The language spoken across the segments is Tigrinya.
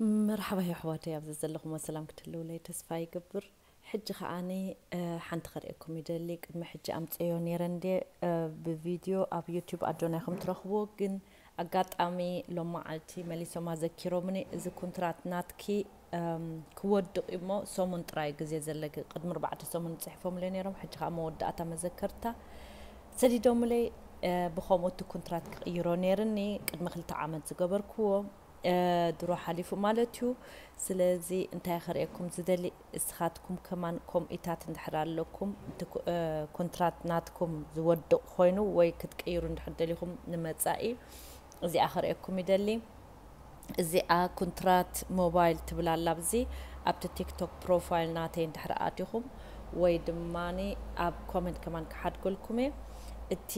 መርሓባ ኣሕዋተይ፣ ኣብዚ ዘለኹም ሰላም ክትህልውለይ ተስፋ ይገብር። ሕጂ ከዓኒ ሓንቲ ከርእየኩም ይደሊ። ቅድሚ ሕጂ ኣምፀዮ ነይረ እንደ ብቪድዮ ኣብ ዩቲዩብ ኣዶናይ ከም ትረኽብዎ፣ ግን ኣጋጣሚ ሎም መዓልቲ መሊሶም ኣዘኪሮምኒ፣ እዚ ኩንትራት ናትኪ ክወድቕ እሞ ሰሙን ጥራይ ግዜ ዘለኪ፣ ቅድሚ ኣርባዕተ ሰሙን ፅሒፎምለይ ነይሮም። ሕጂ ከዓ መወዳእታ መዘከርታ ሰዲዶምለይ። ብኸምኡ እቲ ኩንትራት ክቕይሮ ነይርኒ፣ ቅድሚ ክልተ ዓመት ዝገበርክዎ ድሮ ሓሊፉ ማለት እዩ። ስለዚ እንታይ ከርእየኩም ዝደሊ፣ እስኻትኩም ከማን ከምኢታት እንድሕር ኣለኩም፣ እቲ ኮንትራት ናትኩም ዝወድቕ ኮይኑ ወይ ክትቅይሩ እንድሕር ደሊኹም ንመጻኢ፣ እዚኣ ከርእየኩም ይደሊ። እዚኣ ኩንትራት ሞባይል ትብል ኣላ። ኣብዚ ኣብቲ ቲክቶክ ፕሮፋይል ናተይ እንድሕር ኣቲኹም ወይ ድማ ኣብ ኮመንት ከማን ክሓድገልኩም እየ። እቲ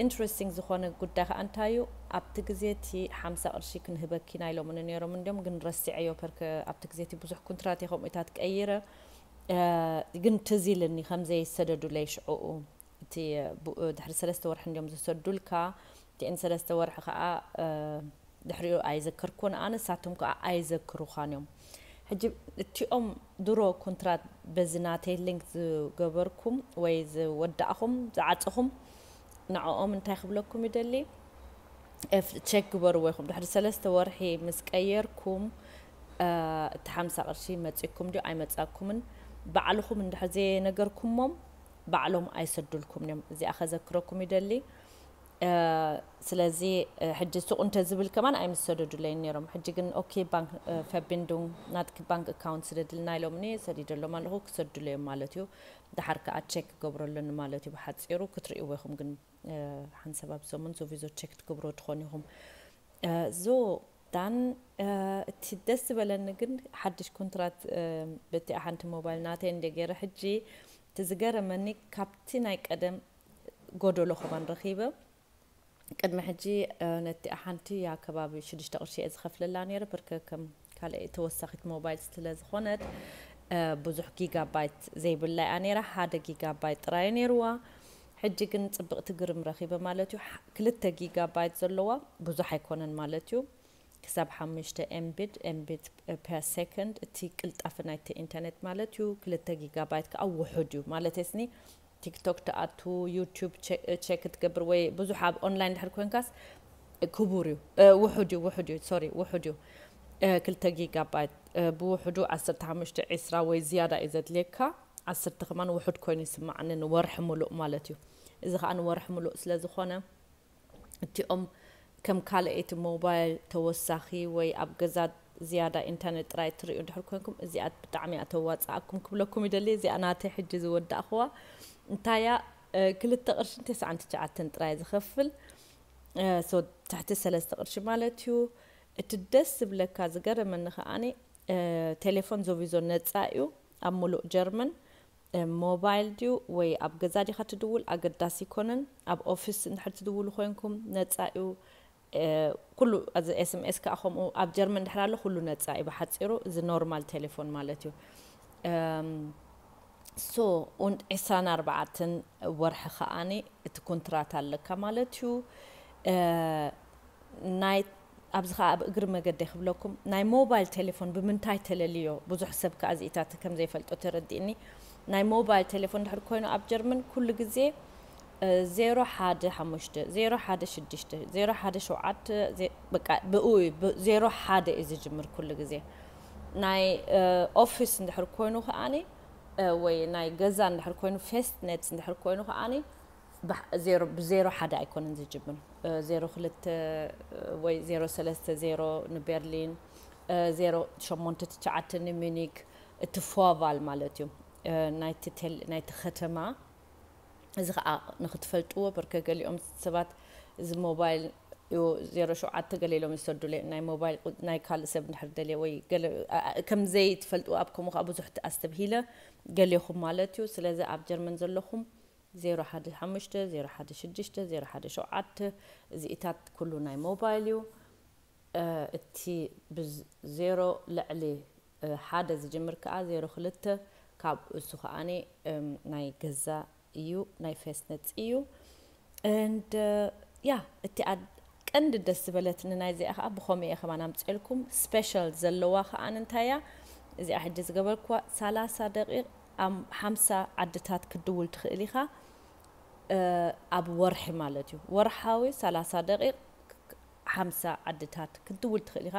ኢንትረስቲንግ ዝኾነ ጉዳይ ከዓ እንታይ እዩ፣ ኣብቲ ግዜ እቲ ሓምሳ ቅርሺ ክንህበኪ ናይ ሎምኒ ነይሮም እንዲዮም፣ ግን ረሲዐዮ ፐርከ ኣብቲ ግዜ እቲ ብዙሕ ኩንትራት እየ ከምኡታት ቀይረ። ግን ትዝ ኢልኒ ከም ዘይሰደዱለይ ሽዕኡ፣ እቲ ድሕሪ ሰለስተ ወርሒ እንዲዮም ዝሰዱልካ። እቲአን ሰለስተ ወርሒ ከዓ ድሕሪኡ ኣይዘከርኩን ኣነ፣ ንሳቶም ከዓ ኣይዘክሩኻን እዮም። ሕጂ እቲኦም ድሮ ኮንትራት በዚ ናተይ ሊንክ ዝገበርኩም ወይ ዝወዳእኹም ዝዓፀኹም፣ ንዕኦም እንታይ ክብለኩም ይደሊ፣ ቸክ ግበርዎ ኢኹም። ድሕሪ ሰለስተ ወርሒ ምስ ቀየርኩም እቲ ሓምሳ ቅርሺ መፂኩም ድዩ ኣይመፃኩምን፣ ባዕልኹም እንድሕር ዘየነገርኩሞም ባዕሎም ኣይሰዱልኩም እዮም። እዚኣ ከዘክረኩም ይደሊ። ስለዚ ሕጂ ሱቕ እንተ ዝብል ከማን ኣይምሰደዱለይን ነይሮም። ሕጂ ግን ኦኬ ባንክ ቨርቢንዱንግ ናትኪ ባንክ ኣካውንት ስደድልና ኢሎምኒ፣ ሰዲደሎም ኣለኹ፣ ክሰዱለዮም ማለት እዩ። ደሓር ከዓ ቸክ ክገብረሉኒ ማለት እዩ። ብሓፂሩ ክትርእይዎ ኢኹም፣ ግን ሓንሳብ ኣብ ሰሙን ሶቪዞ ቸክ ትገብሮ ትኾኑ ኢኹም። ዞ ዳን እቲ ደስ ዝበለኒ ግን ሓድሽ ኮንትራት በቲ ሓንቲ ሞባይል ናተይ እንደ ገይረ ሕጂ እቲ ዝገረመኒ ካብቲ ናይ ቀደም ጎደሎ ከማን ረኺበ። ቅድሚ ሕጂ ነቲ ሓንቲ ያ ከባቢ ሽዱሽተ ቅርሺ እየ ዝኸፍለላ ነይረ፣ ብርከ ከም ካልእ ተወሳኺት ሞባይል ስለ ዝኾነት ብዙሕ ጊጋባይት ዘይብላ እያ ነይራ፣ ሓደ ጊጋባይት ጥራይ ነይርዋ። ሕጂ ግን ጽብቕቲ ግርም ረኺበ ማለት እዩ። ክልተ ጊጋባይት ዘለዋ ብዙሕ ኣይኮነን ማለት እዩ። ክሳብ ሓሙሽተ ኤምቢት ኤምቢት ፐር ሰከንድ እቲ ቅልጣፈ ናይቲ ኢንተርኔት ማለት እዩ። ክልተ ጊጋባይት ከዓ ውሑድ እዩ ማለት ስኒ ቲክቶክ ትኣቱ፣ ዩቲዩብ ቸክ ትገብር ወይ ብዙሕ ኣብ ኦንላይን ድሕር ኮንካስ ክቡር እዩ። ውሑድ እዩ፣ ውሑድ እዩ፣ ሶሪ፣ ውሑድ እዩ። ክልተ ጊጋባይት ብውሕዱ ዓሰርተ ሓሙሽተ ዒስራ ወይ ዝያዳ እዩ ዘድልየካ። ዓሰርተ ከማን ውሑድ ኮይኑ ይስማዓኒ ንወርሒ ሙሉእ ማለት እዩ። እዚ ከዓ ንወርሒ ሙሉእ ስለ ዝኾነ እቲኦም ከም ካልኣይቲ ሞባይል ተወሳኺ ወይ ኣብ ገዛ ዝያዳ ኢንተርኔት ጥራይ ትርእዩ እንድሕር ኮንኩም እዚኣ ብጣዕሚ እያ ተዋፅኣኩም ክብለኩም ይደሊ። እዚኣ ናተይ ሕጂ ዝወዳእኽዋ እንታያ ክልተ ቅርሽን ተስዓን ትሽዓተን ጥራይ ዝኸፍል ሶ ትሕቲ ሰለስተ ቅርሺ ማለት እዩ። እቲ ደስ ዝብለካ ዝገረመኒ ከዓኒ ቴሌፎን ዞቪዞ ነፃ እዩ ኣብ ሙሉእ ጀርመን። ሞባይል ድዩ ወይ ኣብ ገዛ ዲኻ ትድውል ኣገዳሲ ይኮነን። ኣብ ኦፊስ እንድሕር ትድውሉ ኮይንኩም ነፃ እዩ። ኩሉ እዚ ኤስምኤስ ከዓ ከምኡ ኣብ ጀርመን እንድሕር ኣሎ ኩሉ ነፃ እዩ። ብሓፂሩ እዚ ኖርማል ቴሌፎን ማለት እዩ። ሶ ኡንድ ዕስራን ኣርባዕተን ወርሒ ከዓኒ እቲ ኮንትራት ኣለካ ማለት እዩ። ናይ ኣብዚ ከዓ ኣብ እግሪ መገደይ ክብለኩም ናይ ሞባይል ቴሌፎን ብምንታይ ተለልዮ ብዙሕ ሰብ ከዓ እዚኢታት ከም ዘይፈልጦ ተረዲእኒ። ናይ ሞባይል ቴሌፎን ድሕር ኮይኑ ኣብ ጀርመን ኩሉ ግዜ ዜሮ ሓደ ሓሙሽተ ዜሮ ሓደ ሽዱሽተ ዜሮ ሓደ ሸውዓተ በቃ ብኡ ዜሮ ሓደ እዩ ዝጅምር ኩሉ ግዜ። ናይ ኦፊስ እንድሕር ኮይኑ ከዓኒ ወይ ናይ ገዛ እንድሕር ኮይኑ ፌስት ኔትስ እንድሕር ኮይኑ ከዓኒ ብዜሮ ሓደ ኣይኮነን ዝጅምር። ዜሮ ክልተ ወይ ዜሮ ሰለስተ ዜሮ ንቤርሊን፣ ዜሮ ሸሞንተ ትሽዓተ ንሚኒክ፣ እቲ ፎቫል ማለት እዩ። ናይቲ ከተማ እዚ ከዓ ንክትፈልጥዎ በርከ ገሊኦም ሰባት እዚ ሞባይል ዜሮ ሸውዓተ ገለ ኢሎም ይሰዱለ ናይ ሞባይል ናይ ካልእ ሰብ እንድሕር ደልየ ወይ ከምዘይ ትፈልጥዎ ኣብ ከምኡ ከዓ ብዙሕ ኣስተብሂለ ገሌኹም ማለት እዩ። ስለዚ ኣብ ጀርመን ዘለኹም ዜሮ ሓደ ሓሙሽተ ዜሮ ሓደ ሽዱሽተ ዜሮ ሓደ ሸውዓተ እዚኢታት ኩሉ ናይ ሞባይል እዩ። እቲ ብዜሮ ልዕሊ ሓደ ዝጅምር ከዓ ዜሮ ክልተ ካብ እሱ ከዓኒ ናይ ገዛ እዩ ናይ ፌስት ነፂ እዩ። And ያ እቲ ቀንዲ ደስ ዝበለትኒ ናይዚኣ ከዓ ብኸምኡ እየ ከማን ኣምፅኤልኩም። ስፔሻል ዘለዋ ከዓ እንታይ እያ? እዚኣ ሕጂ ዝገበርኩዋ ሰላሳ ደቂቕ ኣብ ሓምሳ ዓድታት ክትድውል ትኽእል ኢኻ። ኣብ ወርሒ ማለት እዩ። ወርሓዊ ሰላሳ ደቂቕ ሓምሳ ዓድታት ክትድውል ትኽእል ኢኻ።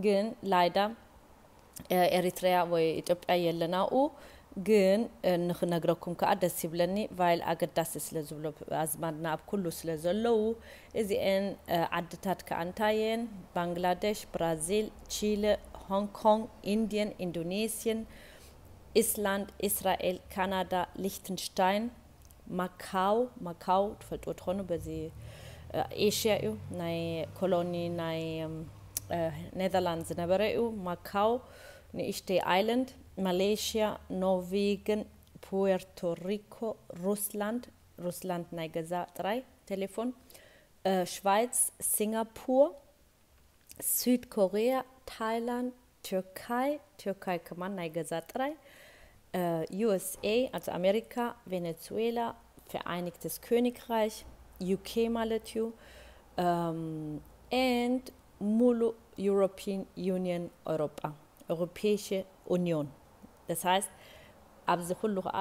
ግን ላይዳ ኤሪትሪያ ወይ ኢትዮጵያ የለናኡ። ግን ንክነግረኩም ከዓ ደስ ይብለኒ፣ ቫይል ኣገዳሲ ስለ ዝብሎ ኣዝማድና ኣብ ኩሉ ስለ ዘለዉ፣ እዚኤን ዓድታት ከዓ እንታይ እየን? ባንግላደሽ፣ ብራዚል፣ ቺለ፣ ሆንግ ኮንግ፣ ኢንድየን፣ ኢንዶኔስየን፣ ኢስላንድ፣ ኢስራኤል፣ ካናዳ፣ ሊክትንሽታይን፣ ማካው። ማካው ትፈልጥዎ ትኾኑ፣ በዚ ኤሽያ እዩ፣ ናይ ኮሎኒ ናይ ኔዘርላንድ ዝነበረ እዩ። ማካው፣ ንእሽተይ ኣይላንድ፣ ማሌሽያ፣ ኖርቬግን፣ ፑዌርቶ ሪኮ፣ ሩስላንድ፣ ሩስላንድ ናይ ገዛ ጥራይ ቴሌፎን፣ ሽቫይስ፣ ሲንጋፖር፣ ስዊድ ኮሪያ፣ ታይላንድ፣ ቱርካይ፣ ቱርካይ ከማን ናይ ገዛ ጥራይ፣ ዩ ኤስ ኤ፣ ኣቲ ኣሜሪካ፣ ቬኔዙዌላ፣ ቨራይኒክትስ ኮኒክራይሽ፣ ዩ ኬ ማለት እዩ፣ ኤንድ ሙሉእ ዩሮፒን ዩኒየን፣ ኤውሮጳ፣ ኤውሮፔሽ ኡኒዮን። ደሳይስ ኣብዚ ኩሉ ከዓ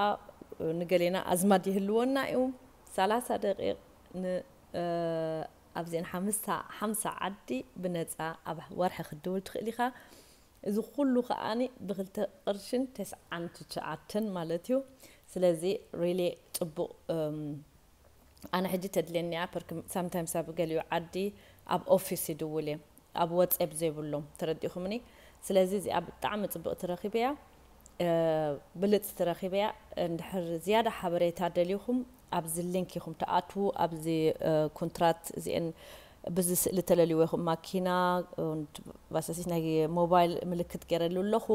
ንገሌና ኣዝማድ ይህልወና እዩ። ሰላሳ ደቂቕ ን ኣብዚአን ሓምሳ ዓዲ ብነፃ ኣብ ወርሒ ክትድውል ትኽእል ኢኻ። እዚ ኩሉ ከዓኒ ብክልተ ቅርሽን ተስዓን ትሽዓተን ማለት እዩ። ስለዚ ሪሊ ፅቡቕ። ኣነ ሕጂ ተድልየኒ እያ ፐርክ ሳምታይምስ ኣብ ገሊኡ ዓዲ ኣብ ኦፊስ ይድውል እየ፣ ኣብ ወፅብ ዘይብሎም፣ ተረዲእኹምኒ? ስለዚ እዚኣ ብጣዕሚ ፅብቕቲ ረኺበያ። ብልፅቲ ረኺበያ። እንድሕር ዝያዳ ሓበሬታ ደልዩኹም ኣብዚ ሊንክ ኢኹም ትኣትዉ። ኣብዚ ኮንትራት እዚአን ብዚ ስእሊ ተለልዎ ኢኹም፣ ማኪና፣ ባሰሲስ ናይ ሞባይል ምልክት ገይረሉ ኣለኹ።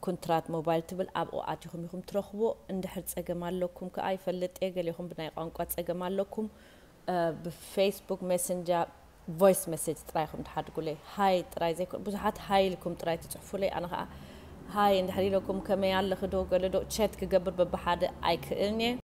ኮንትራት ሞባይል ትብል ኣብኡ ኣቲኹም ኢኹም ትረኽቦ። እንድሕር ፀገም ኣለኩም ከዓ ይፈልጥ እየ፣ ገሊኹም ብናይ ቋንቋ ፀገም ኣለኩም፣ ብፌስቡክ ሜሰንጀር ቮይስ ሜሴጅ ጥራይ ኢኹም ትሓድጉለይ። ሃይ ጥራይ ዘይኮን፣ ብዙሓት ሃይ ኢልኩም ጥራይ ትፅሕፉለይ። ኣነ ከዓ ሃይ እንድሕር ኢለኩም ከመይ ኣለኺ ዶ ገለ ዶ ቸት ክገብር በብሓደ ኣይክእልን እየ።